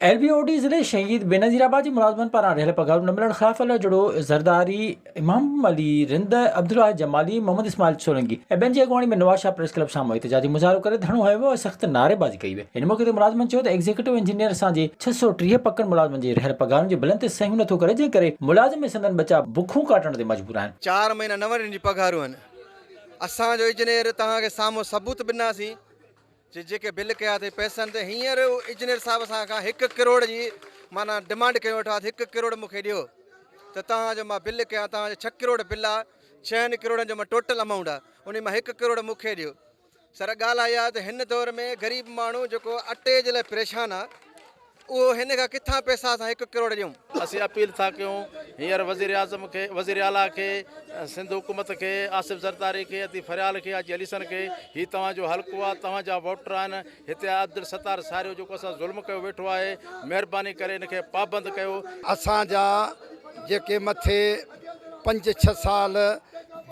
L B O D ضلعي شهيد بينظير آباد جي ملازمن پاران رهيل پگهارون نه ملڻ خلاف الله جڙو زرداري، امام علي رند، عبدالواحد جمالي، محمد اسماعيل سولنگي ۽ ٻين جي اڳواڻي ۾ نوابشاهه پريس ڪلب سامهون احتجاجي مظاهرو ڪري ڌرڻو هنيو ويو ۽ سخت نعريبازي ڪئي وئي. ان موقعي تي ملازمن چيو ته ايگزيڪيوٽو انجنيئر اسان جي 630 پڪن ملازمن جي رهيل پگهارن جي بلن تي صحيحون نٿو ڪري جنهن ڪري ملازم ۽ سندن ٻچا بکون ڪاٽڻ تي مجبور آهن. چار مهينا نون ڏينهن جي پگهارون آهن اسان جو انجنيئر توهان کي سامهون ثبوت به ڏناسين چي جيڪي بل ڪيا اٿئي پئسن تي هينئر انجنيئر صاحب اسان کان هڪ ڪروڙ جي معنيٰ ڊمانڊ ڪيون ويٺو آهي ته هڪ ڪروڙ مون کي ڏيو ته توهان جو مان بل ڪيان توهان جو ڇهه ڪروڙ بل آهي ڇهن ڪروڙن جو مان ٽوٽل امائونٽ آهي انهي مان هڪ ڪروڙ مون کي ڏيو سر ڳالهه اها آهي ته هن دور ۾ غريب ماڻهو جيڪو اٽي جي لاء پريشان آهي اهو هن کان ڪٿان پئسا اسان هڪ ڪروڙ ڏيون. اسين اپيل ٿا ڪيون هينئر وزيراعظم کي، وزيراعليٰ کي، سنڌ حڪومت کي، آصف زرداري کي، ادي فريال کي، حاجي علي حسن کي، هي توهان جو حلقو آ، توهان جا ووٽر آهن، هتي عبدالستار ساريو جيڪو اسان ظلم ڪيو ويٺو آهي، مهرباني ڪري ان کي پابند ڪيو. اسان جا جيڪي مٿي پنج ڇهه سال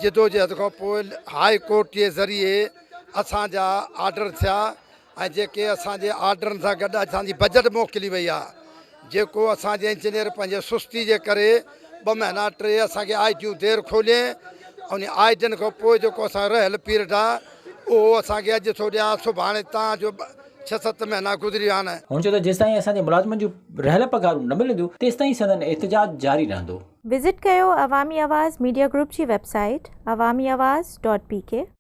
جدوجهد کان پوء هاء ڪورٽ جي ذريعي اسان جا آرڊر ٿيا ۽ جيڪي اسان جي آرڊرن سان گڏ اسان جي بجيٽ موڪلي وئي آهي جيڪو اسان جي انجنيئر پنهنجي سستي جي ڪري ٻه مهينا ٽي اسان کي آء ڊيون دير کولين ان آء ڊين کان پوء جيڪو اسان جو رهيل پيرڊ آهي اهو اسان کي اڄ ٿو ڏيان سڀاڻي تان جو ڇهه ست مهينا گذري ويا آهن. هن چيو ته جيستائين اسان جي ملازمن جون رهيل پگهارون نه ملنديون تيستائين سندن احتجاج جاري رهندو. وزٽ ڪيو عوامي آواز ميڊيا گروپ جي website Awami Awaz dot P K.